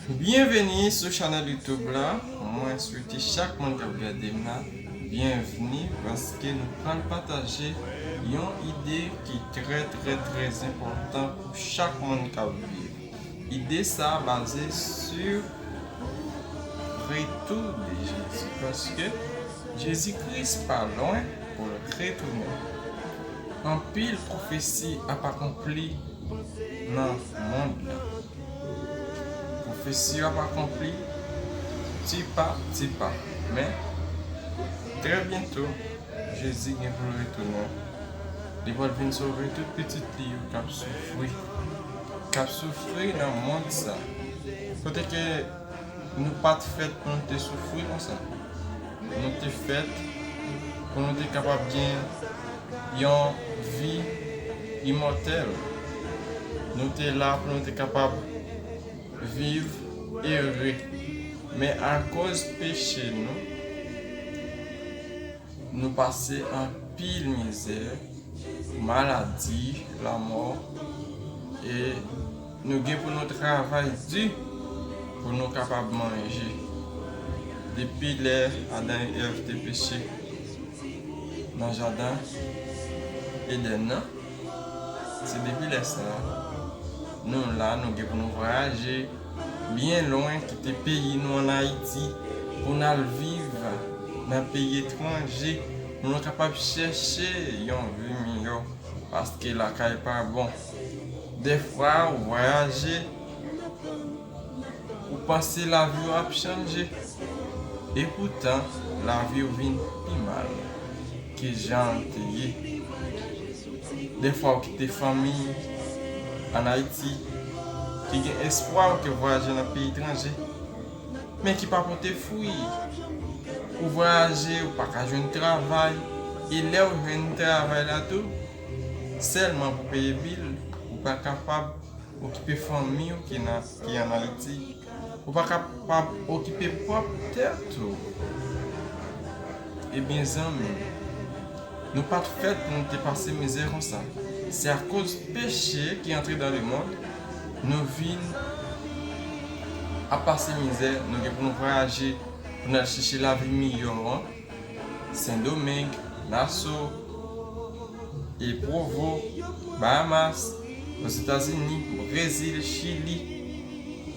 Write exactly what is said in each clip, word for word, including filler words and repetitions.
Byenveni sou chanèl YouTube la. Mwen swete chak moun k ap gade m la byenvni, paske nou pral pataje yon ide ki trè, trè, trè enpòtan pou chak moun k ap viv. Ide sa a baze sou retou de Jezi, paske Jezi Kris pa lwen pou l retounen. Anpil pwofesi ap akonpli nan mond lan. Pwofesi yo ap akonpli ti pa ti pa. Men, trè byento, Jezi gen pou l retounen. Li pral vin sove tout pitit li yo k ap soufri. K ap soufri nan mond sa. Kote ke nou pa t fèt pou nou te soufri konsa. Nou te fèt pou nou te kapab gen yon vi imòtèl. Nou te la pou nou te kapab viv ere. Men akoz peche nou, nou pase anpil mizè, maladi, lanmò, e nou gen pou nou travay di pou nou kapab manje. Depi lè Adan e Èv te peche nan jaden Edenn nan, se depi lè sa a, nou la, nou gen pou nou vwayaje byen lwen, kite peyi nou ann Ayiti, pou n al viv nan peyi etranje, pou nou kapab chèche yon vi miyò, paske lakay pa bon. Dèfwa, ou vwayaje, ou panse lavi w ap chanje, epoutan, lavi w vin pi mal ke jan l te ye. Dèfwa, ou kite fanmi ann Ayiti ki gen espwa ke w vwayaje nan peyi etranje, men ki pa pote fwi. Ou vwayaje, ou pa ka jwenn travay, e lè w jwenn travay la tou, sèlman pou peye bil, ou pa kapab okipe fanmi w ki nan, ki ann Ayiti. Ou pa kapab okipe pwòp tèt ou. Ebyen, zanmi, nou pa t fèt pou nou te pase mizè konsa. Se akoz peche ki antre dans le monde, nou vin ap pase mizè, nou gen pou nou vwayaje, pou n al chèche lavi miyò an. Sendomeng, Naso, e Pwovo, Bahamas, Ozetazini, Brezil, Chili,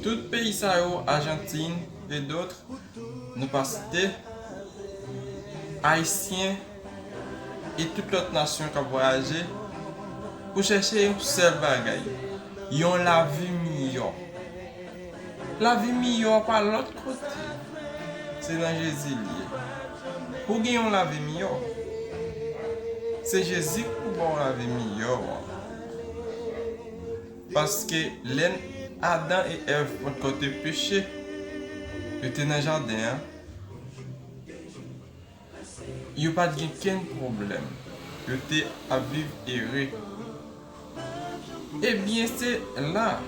tout peyi sa yo, Ajantin, e dòt, nou pa site, Ayisyen, e tout lòt nasyon k ap vwayaje pou chèche yon sèl bagay, yon lavi miyò. Lavi miyò pa lòt kote, se nan Jezi l ye. Pou w gen yon lavi miyò, se Jezi k pou ba w lavi miyò an. Paske lè Adan e Èv potko te peche, yo te nan jaden an, yo pa t gen kenn pwoblèm. Yo te ap viv ere. Ebyen, se la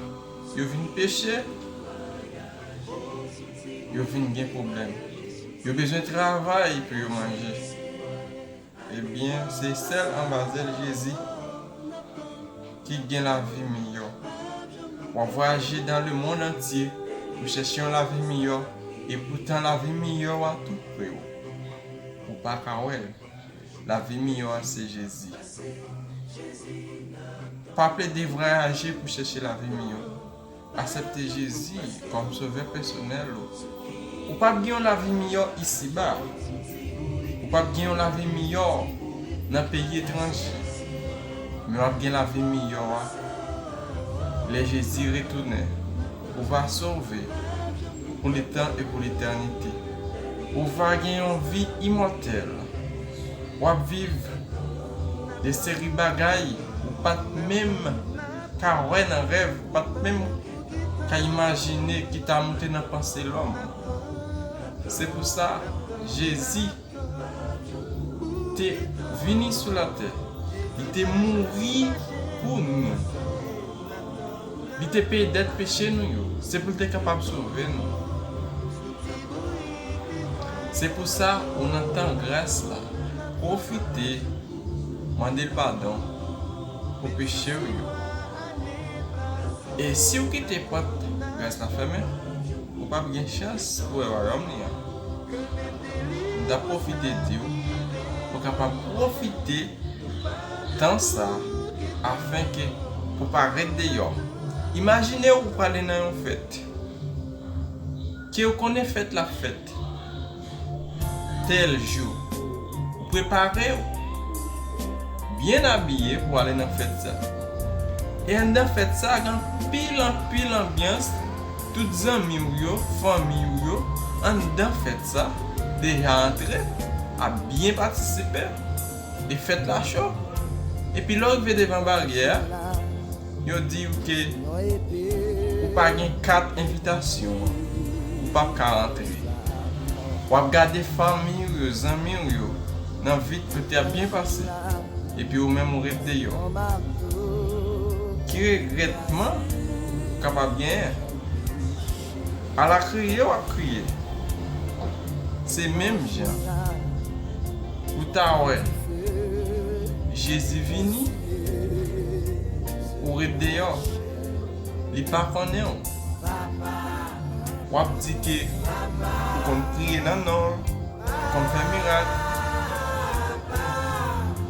yo vin peche, yo vin gen pwoblèm. Yo bezwen travay pou yo manje. Ebyen, se sèl anba zèl Jezi ki gen lavi miyò. W ap vwayaje dans le monde entier pou chèche yon lavi miyò, epoutan lavi miyò a tou pre w. Ou pa ka wè l. Lavi miyò a se Jezi. Pa plede vwayaje pou chèche lavi miyò. Aksepte Jezi kòm Sovè pèsonèl ou. Ou p ap gen yon lavi miyò isiba. Ou p ap gen yon lavi miyò nan peyi etranje. Men w ap gen lavi miyò a lè Jezi retounen. Ou va sove pou letan e pou letènite. Ou va gen yon vi imòtèl. W ap viv de seri bagay ou pa t menm ka wè nan rèv, ou pa t menm ka imajine ki ta moute nan panse lòm. Se pou sa, Jezi te vini sou latè. Li te mouri pou nou. Li te peye dèt peche nou yo. Se pou l te kapab sove nou. Se pou sa, ou nan tan gras la. Pwofite, mande l padon pou peche w yo. E si w kite pòt gras la fèmen, W ap gen chans pou wè wayòm li an. M t ap pwofite di w pou w kapab pwofite tan sa a afenke pou w pa ret deyò. Imajine w ou prale nan yon fèt, ke w konnen fèt la fèt tèl jou. Ou prepare w, byen abiye pou ale nan fèt sa. E anndan fèt sa, gen anpil, anpil anbyans. Tout zanmi w yo, fanmi w yo, anndan fèt sa, deja antre, ap byen patisipe. E fèt la cho. Epi lè w rive devan baryè a, yo di w ke ou pa gen kat envitasyon an, ou p ap ka rantre. W ap gade fanmi w yo, zanmi w yo, nan vit kote ap byen pase, epi ou menm ou ret deyò. Ki regrètman ou kapab genyen? Ala kriye w ap kriye. Se menm jan ou ta wè Jezi vini, ou ret deyò. Li pa konnen w. W ap di ke ou konn priye nan non l, ou konn fè mirak,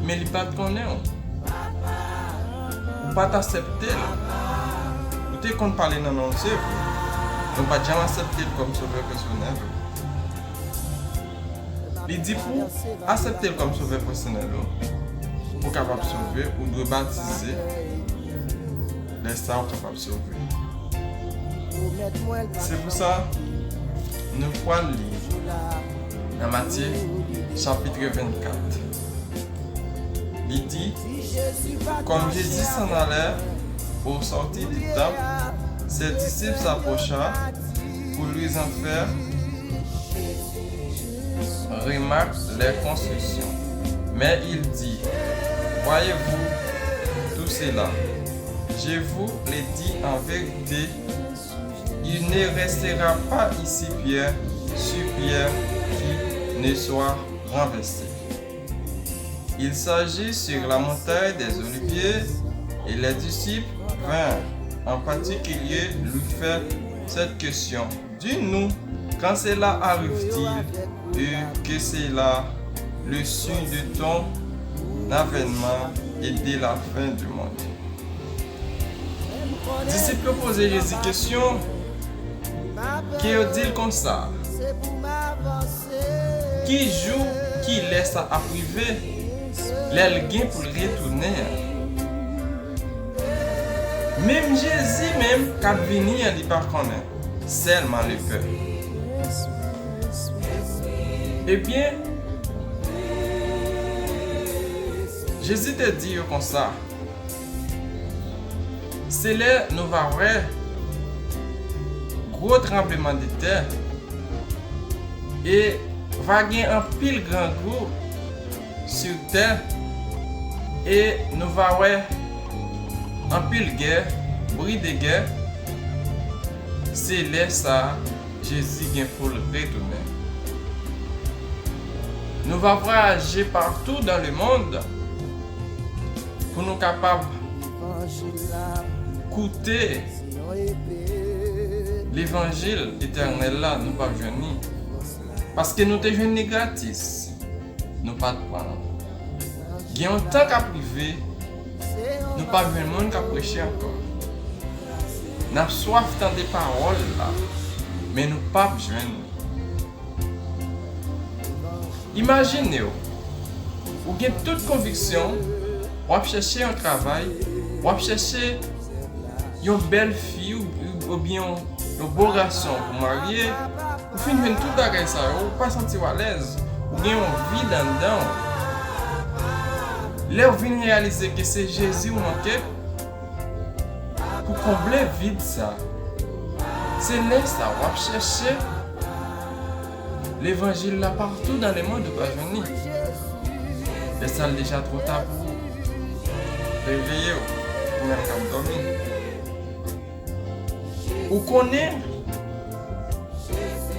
men li pa t konnen w. Ou pa t aksepte l. Ou te konn pale nan non l, se vre, men w pa t janm aksepte l kòm sovè pèsonèl ou. Li di pou w aksepte l kòm sovè pèsonèl ou, pou w kapab sove, ou dwe batize. Lè sa a, ou kapab sove. Se pou sa, nou pral li nan Matye chapit vennkat. Li di, Comme Jésus s'en allait au sortir du temple, ses disciples s'approcha pour lui en faire remarque les constructions. Mais il dit, Voyez-vous tout cela? Je vous le dis en vérité, il ne restera pas ici pierre sur pierre qui ne soit renversée. Il s'agit sur la montagne des Oliviers, et les disciples vinrent en particulier lui faire cette question. Dis-nous, quand cela arrive-t-il et que sera le signe de ton avènement et de la fin du monde? Disip yo poze Jezi kesyon, ke yo di l konsa, ki jou, ki lè sa ap rive, lè l gen pou l retounen an? Menm Jezi menm k ap vini an, li pa konnen, sèlman Lepè. Ebyen, Jezi te di yo konsa, se lè nou va wè gwo tranblemanntè e va gen anpil grangou sou tè e nou va wè anpil gè, bri de gè. Se lè sa a Jezi gen pou l retounen. Nou va vwayaje partou dans le monde pou nou kapab koute levanjil etènèl la, nou p ap jwenn li. Paske nou te jwenn li gratis, nou pa t pran l. Gen yon tan k ap rive, nou p ap jwenn moun k ap preche ankò. N ap swaf tande pawòl la, men nou p ap jwenn li. Imajine w, ou gen tout konviksyon, w ap chèche yon travay, w ap chèche yon bèl fi ou, oubyen yon, yon bo gason pou marye, ou fin jwenn tout bagay sa yo, ou pa santi w alèz, ou gen yon vid anndan w. Lè w vin reyalize ke se Jezi w manke pou konble vid sa, se lè sa w ap chèche levanjil la partou dans le monde, ou pa jwenn li. Lè sa l deja twò ta pou ou. Reveye w, ou menm k ap dòmi. Ou konnen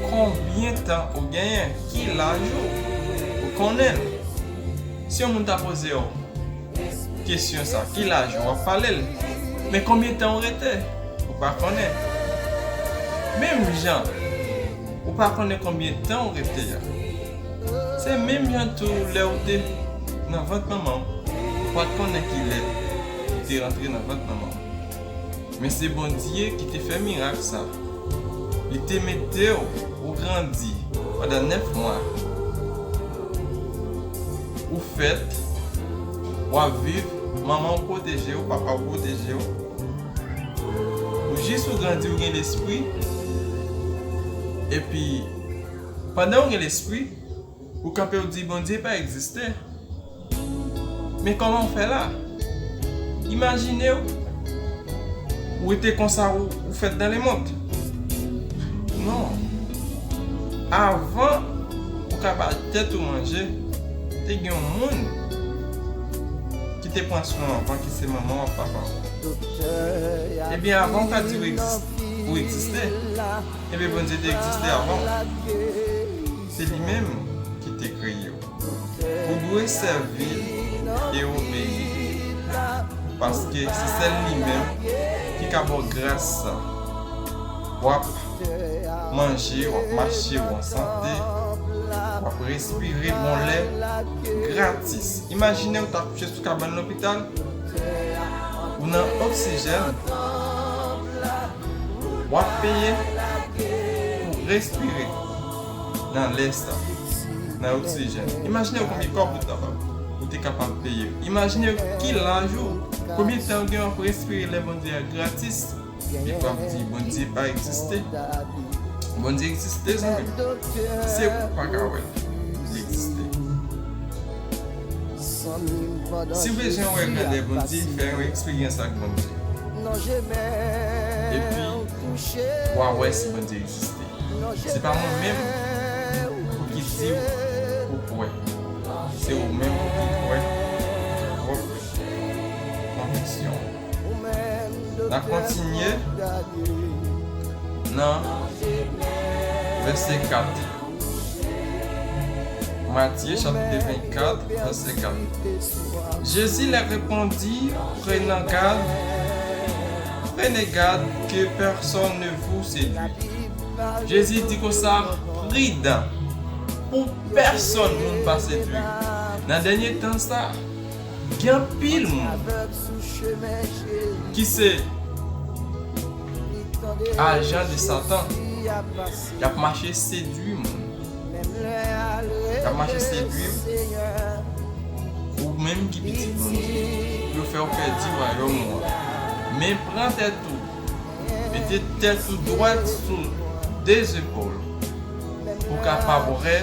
konbyen tan ou genyen? Ki laj ou? Ou konnen l. Si yon moun ta poze w kesyon sa, ki laj ou? W ap pale l. Men konbyen tan ou rete? Ou pa konnen. Menm jan, Ou pa konnen konbyen tan ou rete a. Se menm jan tou lè ou te nan vant manman w, ou pa t konnen ki lè ou te rantre nan vant manman w. Men se Bondye ki te fè mirak sa. Li te mete w, ou grandi pandan nèf mwa. Ou fèt, w ap viv, manman w pwoteje w, papa w pwoteje w. Ou jis ou grandi, ou gen lespri. Epi, pandan ou gen lespri, ou kanpe ou di Bondye pa egziste. Men kòman w fè la? Imajine w, ou rete konsa, ou, ou fèt dans le monde. Non. Avan ou ka bay tèt ou manje, te gen yon moun ki te pran swen w avan, ki se manman w ak papa w. Ebyen, avan ou ka di ou egzis-, ou egziste, ebyen, Bondye te egziste avan w. Se li menm ki te kreye w. Ou dwe sèvi l e obeyi l, paske se sèl li menm ki ka ba w gras sa. W ap manje, w ap mache, w an sante, w ap respire bon lè gratis. Imajine w ta kouche sou kabann lopital, ou nan oksijèn, w ap peye pou respire nan lè sa, nan oksijèn. Imajine w konbyen kòb ou t kapab, ou te kapab peye. Imajine w ki laj ou, konbyen tan ou gen w ap respire lè Bondye a gratis. Epi w ap di, Bondye pa egziste. Bondye egziste, zanmi m. Se ou k pa ka wè l, li egziste. Si w bezwen wè grandè Bondye, fè yon eksperyans ak Bondye. Epi, w a wè si Bondye egziste. Se pa mwen menm pou ki di w pou kwè. Se ou menm pou ki kwè pwòp konviksyon w. N ap kontinye nan vèsè kat. Matye chapit vennkat, vèsè kat. Jésus leur répondit, prenez garde, prenez garde que personne ne vous séduise. Jezi di konsa, pridan pou pèsonn moun pa sedui. Nan dènye tan sa, gen anpil moun ki se ajan de Satan. Y ap mache sedui moun. Y ap mache sedui w, ou menm ki pitit Bondye, pou yo fè w pèdi wayòm ou an. Men pran tèt ou, mete tèt ou dwat sou de zepòl, pou w kapab wè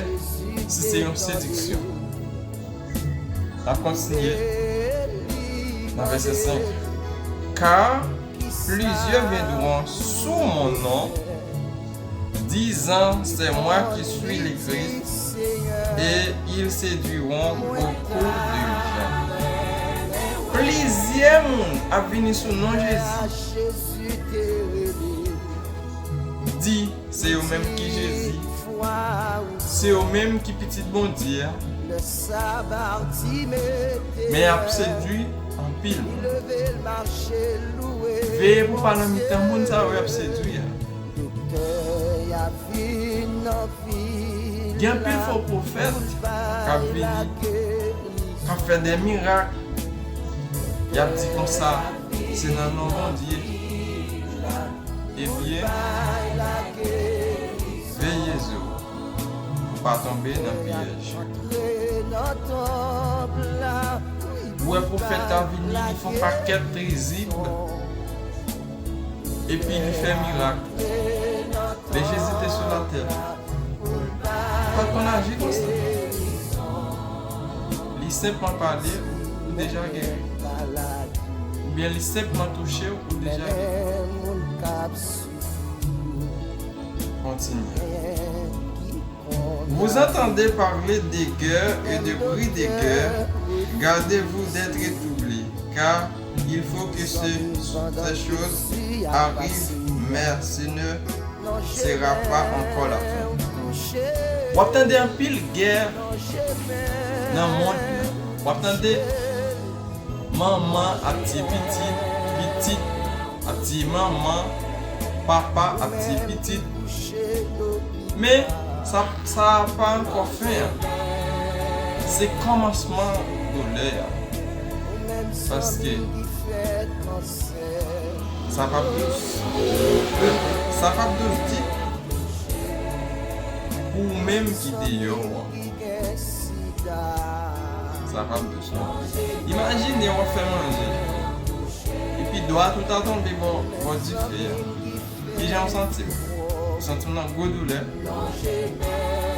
si se yon sediksyon. N ap kontinye nan vèsè senk. Car plusieurs viendront sous mon nom, disant, c'est moi qui suis le Christ, et ils séduiront beaucoup de gens. Plizyè moun ap vini sou non Jezi, di se yo menm ki Jezi, se yo menm ki pitit Bondye a. Men y ap sedui anpil moun. Veye pou w pa nan mitan moun sa yo y ap sedui a. Gen anpil fo pwofèt k ap vini, k ap fè de mirak. Y ap di konsa, se nan non Bondye. Ebyen, veye je w pou w pa tonbe nan pyèj. Ou wè pwofèt la vini, li fè yon pakèt rizib, epi li fè mirak. Lè Jezi te sou latè, li pa t konn aji konsa. Li senpman pale, ou deja geri. Oubyen li senpman touche w, ou deja geri. Kontinye. Vous entendez parler de guerre et de bruit de guerre, gardez-vous d'être troublés, car il faut que ce, ces choses arrivent, mais ce ne sera pas encore la fin. W ap tande anpil gè nan mond lan. W ap tande manman ap tiye pitit, pitit ap tiye manman, papa ap tiye pitit. Men, sa, sa pa ankò fen an. Se kòmansman doulè a. Paske sa p ap dous. Sa p ap dous ditou. Pou ou menm ki deyò a. Sa p ap dous non. Imajine w ap fè manje. Epi dwa tout a tonbe bò, bò dife a. Kijan w santi w? Ou santi w nan gwo doulè?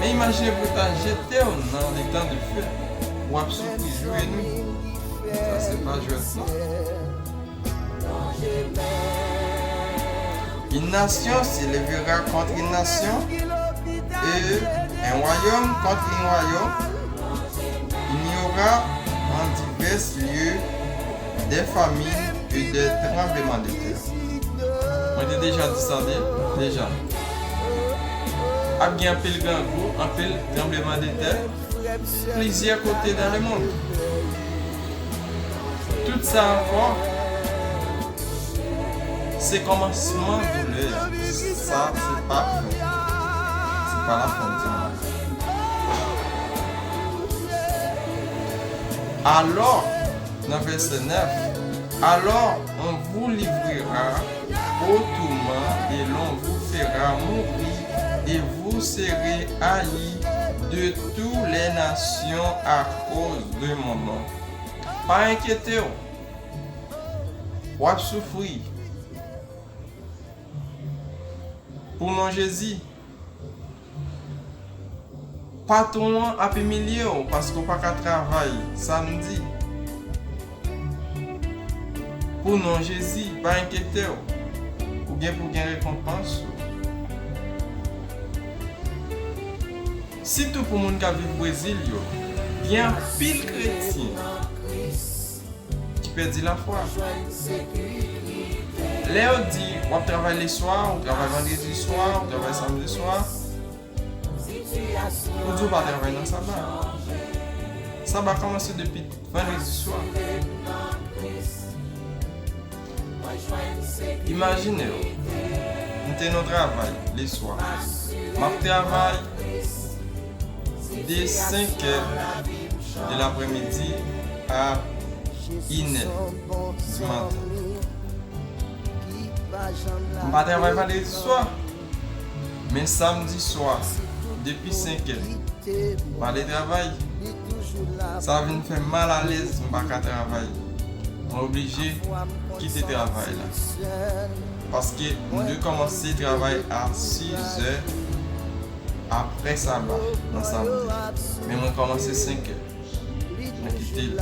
Men imajine pou w ta jete w nan letan dife. W ap soufri jounou. Sa se pa jwèt non. Une nation s'élèvera contre une nation, et un royaume contre un royaume. Il y aura en divers lieux des famines et des tremblements de terre. Mwen te deja di sa de, deja. Ap gen anpil grangou, anpil tranbleman de tè, plizyè kote dans le monde. Tout sa ankò, se kòmansman doulè a. Sa, se pa fen. Se pa lafen di mond. Alò, nan vèsè nèf, alors on vous livrera au tourment et l'on vous fera mourir et vous serez haïs de toutes les nations à cause de mon nom. Pa enkyete w, w ap soufri pou non Jezi. Patwon an ap imilye w paske w pa ka travay samdi. Pou non Jezi, pa enkyete w. Ou gen pou gen rekonpans ou. Sitou pou moun k ap viv Brezil yo, gen anpil kretyen ki pèdi lafwa. Lè yo di w ap travay leswa, ou travay vandredi swa, ou travay samdi swa, ou di w pa travay nan saba. Saba kòmanse depi vandredi swa. Imajine w, m te nan travay leswa. M ap travay de senk è de laprèmidi a inè di maten. M pa travay vandredi swa, men samdi swa, depi senk è, m ale travay. Sa vin fè m malalèz, m pa ka travay. Mwen oblije kite travay la. Paske m dwe kòmanse travay a sis è aprè saba nan samdi. Men mwen kòmanse senk è. Mwen kite l.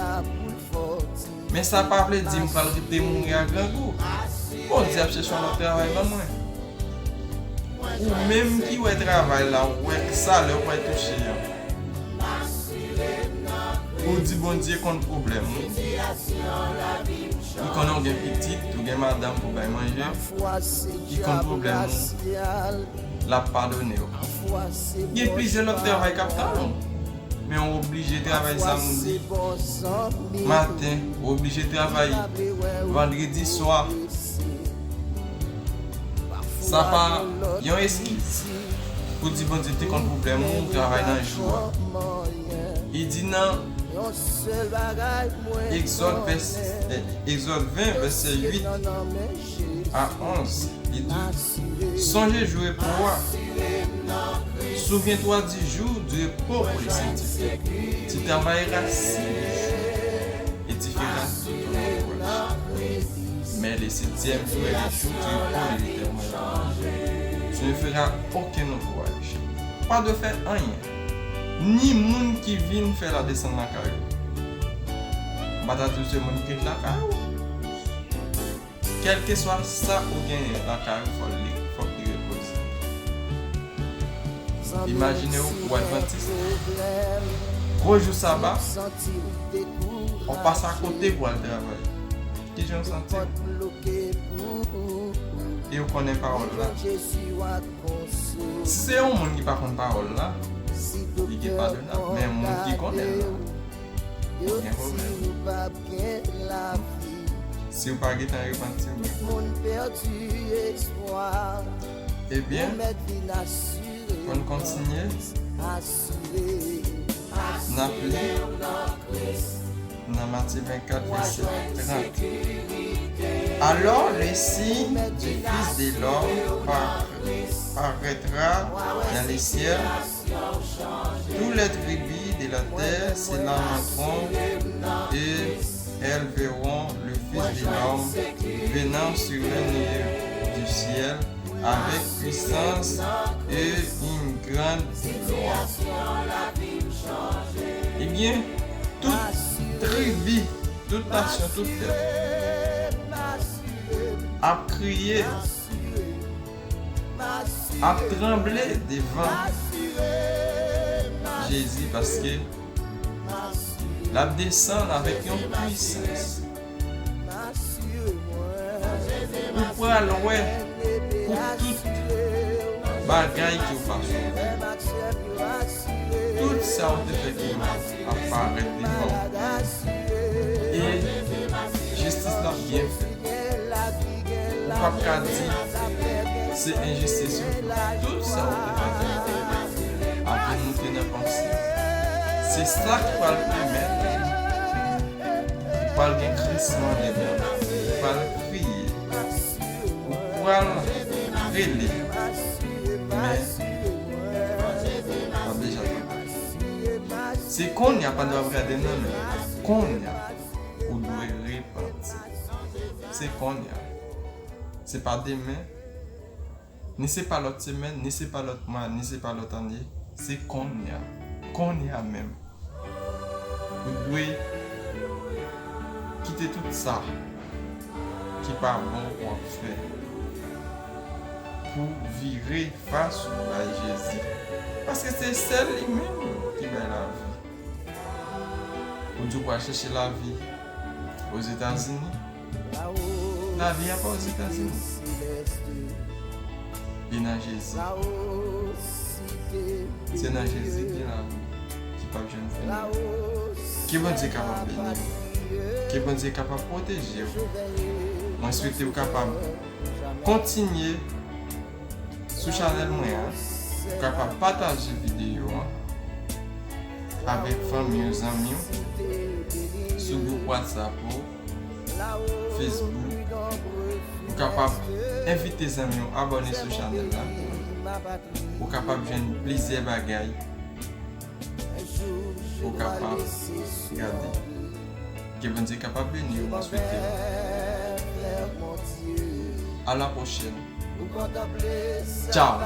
Men sa pa vle di m pral rete mouri a grangou. Bondye ap chèche yon lòt travay ban mwen. Ou menm ki wè travay la, ou wè salè ou pral touche an. Ou di Bondye konn pwoblèm ou. Li konnen ou gen pitit, ou gen madanm pou bay manje. Li konn pwoblèm ou. L ap padone w. Gen plizyè lòt travay k ap tann ou. Men ou oblije travay samdi maten, ou oblije travay vandredi swa. Sa pa yon eskiz pou di Bondye te konn pwoblèm ou, ou travay nan jou a. Li di nan Egzòd vès-, eh, Egzòd ven, vèsè uit a onz, li di, sonje jou repo a. Souviens-toi du jour du repos pour le sanctifier. Tu travailleras six jours et tu feras tout ton ouvrage. Mais le septième jour est le jour du repos de l'Éternel ton Dieu. Tu ne feras aucun ouvrage. Pa dwe fè anyen. Ni moun ki vin fè ladesann lakay ou. M pa ta di w se moun ki ret lakay ou. Kèlkeswa sa ou genyen lakay ou, fò li, fòk li repoze. Imajine w ou advantis. Gwo jou saba, w pase akote pou al travay. Kijan w santi w? E w konnen pawòl la. Si se yon moun ki pa konn pawòl la, li gen pa de la. Men moun ki konnen l la, gen pwoblèm. Si w pa gentan repanti w, ebyen, Ann kontinye. N ap li nan Matye vennkat, vèsè trant. Alors le signe du Fils de l'homme par- paraîtra dans les ciels. Toutes les tribus de la terre se lamenteront et elles verront le Fils de l'homme venant sur les nuées du ciel avec puissance et une grande gloire. Ebyen, tout tribi, tout nasyon, tout pèp ap kriye, ap tranble devan Jezi, paske l ap desann avèk yon pwisans. Ou pral wè pou tout bagay ke w pa sove. Tout sa w te fè ki mal ap parèt devan w. E jistis la ap byen fèt. Ou p ap ka di se enjistis yo. Tout sa w te fè ap vin moute nan panse. Se sa k pral pèmèt ou pral gen grinsman de dan, ou pral kriye, ou pral rele, men w ap deja twò ta. Se kounye a, pa dwe ap gade nan men, kounye a ou dwe repanti. Se kounye a. Se pa demen, ni se pa lòt semèn, ni se pa lòt mwa, ni se pa lòt ane. Se kounye a. Kounye a menm. Ou dwe kite tout sa ki pa bon w ap fè pou vire fas ou bay Jezi. Paske se sèl li menm ki bay lavi. Ou di w pral chèche lavi Ozetazini. Lavi a pa Ozetazini. Li nan Jezi. Se nan Jezi ki gen lavi ki p ap janm fini. Ke Bondye kapab beni w. Ke Bondye kapab pwoteje w. Mwen swete w kapab kontinye sou chanèl mwen an, ou kapab pataje videyo an avèk fanmi w, zanmi w, sou gwoup WhatsApp ou, Facebook. Ou kapab envite zanmi w abòne sou chanèl la. Ou kapab jwenn plizyè bagay ou kapab gade. Ke Bondye kapab beni w, mwen swete w. A la pwochèn. Tchao.